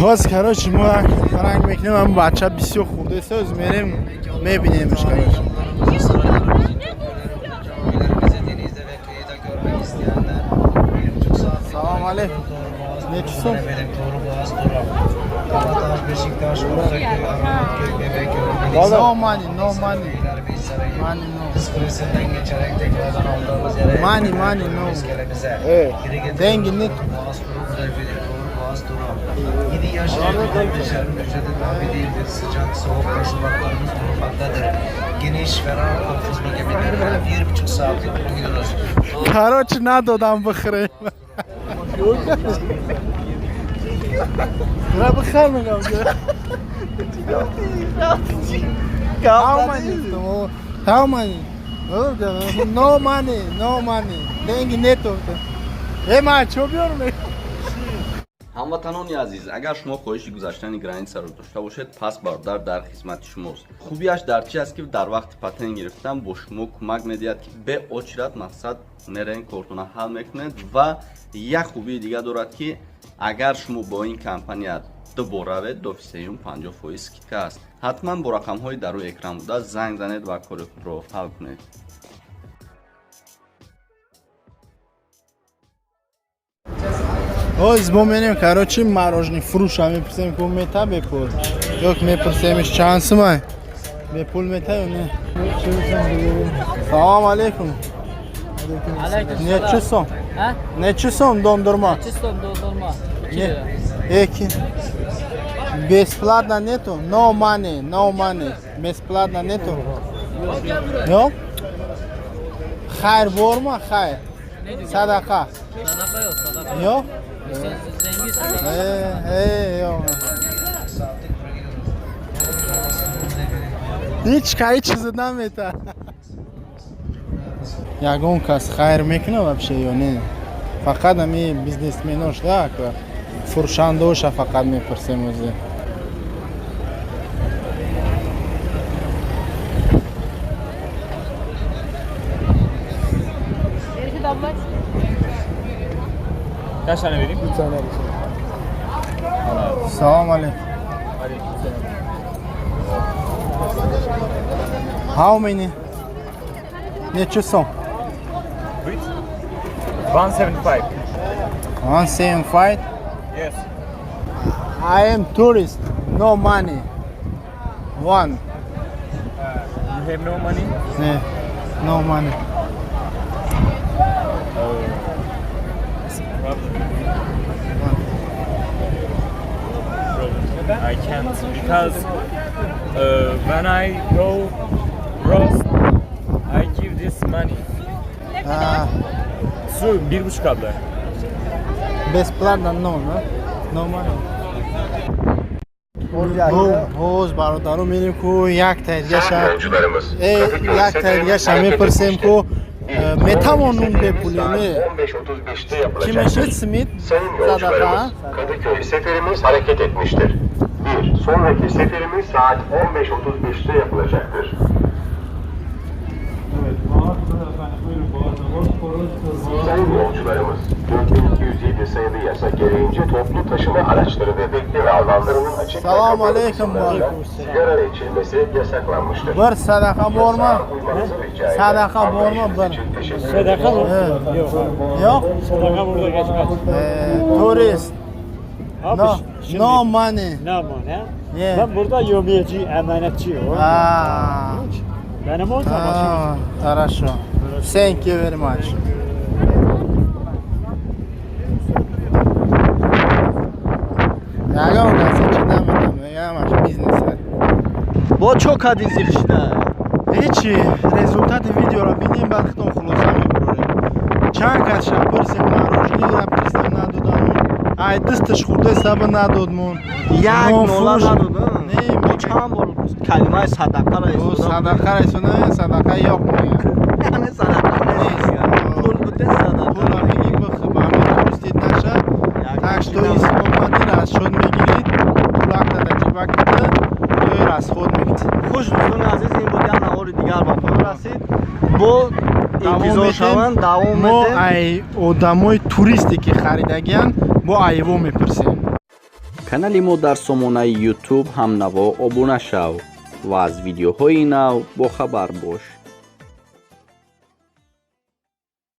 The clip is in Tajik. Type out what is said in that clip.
Ҳоз, короче, мо як ранг мекунем, ам бача бисёр хурдест, ҳоз мерем, мебинемш, короче. Camilerimizi denizde ve kıyıda görmek isteyenler 1,5 saatlik Salam aleyküm. Neçi som? Efendim, Doğru Boğaz turu. Kabataş, Beşiktaş, Ortaköy, Arnavutköy, Bebek, No money, no money. Beylerbeyi Sarayı, Money no. Kız Kulesi'nden geçerek tekrardan aldığımız yere Money, money, no. iskelemize Evet. geri getiriyoruz. Dengin ne? Doğru Boğaz turu güzel Doğru Boğaz turu. 7 yaş ve büyüklerin ücreti tabi değildir. Sıcak, soğuk koşullarımız bulunmaktadır. Geniş, ferah korkuzma gemilerine 1,5 saatlik turu gidiyoruz. Doğru Короче, надодам бихӯрем. Ра бихар мегам. How many? How many? No money, no money. Деньги нету. Э, ма чё биёрм? Ҳамватанони азиз, агар шумо хоҳиши гузаштани границаро дошта бошед, пас бародар дар хизмати шумост. Хубиаш дар чи аст, ки дар вақти патент гирифтан бо шумо кӯмак медиҳад, ки бе очередь мақсад мерен, кортона ҳал мекунед. Ва як хубии дига дорад, ки агар шумо бо ин компания дубор равед, дофи сеюм 50% скидка аст. Ҳатман бо рақамҳои дар рӯи экран буда занг занед ва кори худро ҳал кунед. Ҳоз мо мерем, короче, мороженое фурӯша мепурсем, ку мета бепул. Ё мепурсемиш, чанд сумай? Бепул мета ё не? Салом алейкум. Neçi som? Ha? Neçi som dondurma? Çistom dondurma. 2 Ne? lira. Эки. Бесплатно нету? No money, no money. Бесплатно нету? Yo'q. Xayr bormi? Xayr. Sadaqa. Sadaka yok, sadaka. Yo'q? Sen zenginsin. E, e, yo'q. Ҳеҷ кай чизе намета. Ягон кас хайр мекуна вообще ё не? Фақат ами бизнесменош да, фурӯшандаоша фақат мепурсем озе. Kaç tane vereyim? Bir tane. Салом алейкум. How many? Neçi som? With? 175. 175. Yes. I am tourist. No money. One. You have no money? Ne? No money. Problem. Problem. I can't because when I go roast, I give this money. Ah, Su 1,5 abla. Бесплатно no, no? No money. Ҳоз, бародаро, мерем ку як тайдигаша Yolcularımız. Э, як тайдигаша мепурсем, ку метавонум бепул ё не? 15.35'te Чӣ yapılacaktır. мешед simit? Sayın Sadaqa. yolcularımız, Kadıköy seferimiz hareket etmiştir. Bir sonraki seferimiz saat 15.35'te yapılacaktır. Sayın yolcularımız, 4207 sayılı yasa gereğince toplu taşıma araçları ve bekleme alanlarının açık ve Selam kapalı aleyküm, kısımlarında sigara içilmesi yasaklanmıştır. Bir sadaqa bormi? Yasağa uymanızı rica eder. Sadaqa bormi Anlayışınız bir? için teşekkür Sadaka mı? He. Yok abi. Yo'q? Sadaka burada geçmez. Turist. Abi No, şimdi no money. Ne aman ha? Yeah. Ben burada yevmiyeci, emanetçi. O. Ah. Benim olsa başım. Ah, хорошо. Thank you very much. Ягон касе чӣ наметам, ҳамаш бизнес. Бо чо кадин зиқ шида? Ҳечи, результати видеоро бинем, баъд худон хулоса мебурорем. Чанд касша пурсем, мороженое пурсем, надоданмон. Ай дасташ хурда саба надодмон. Як Нон нола фурӯш- надод. Не, Бо чанд бор калимаи садақаро О, истифода садақаро истифода, садақа ёқ мегӯяд. Яъне садақа нест. Пул буде, садақа. Пула меги бих ба ҳамин туристит наша. Так что исломати расчёт мегирид, пулакта дар ҷибак кида, ҷои расход мекунед. Хуш, дӯстони азиз, ин буд як навори дигар ба поён расид. Бо интизор шаванд, давом Мо медем. Ай одамои туристе, ки харидагиянд, бо айво мепурсем. Канали мо дар сомонаи YouTube «Ҳамнаво» обуна шав ва аз видеоҳои нав бохабар бош.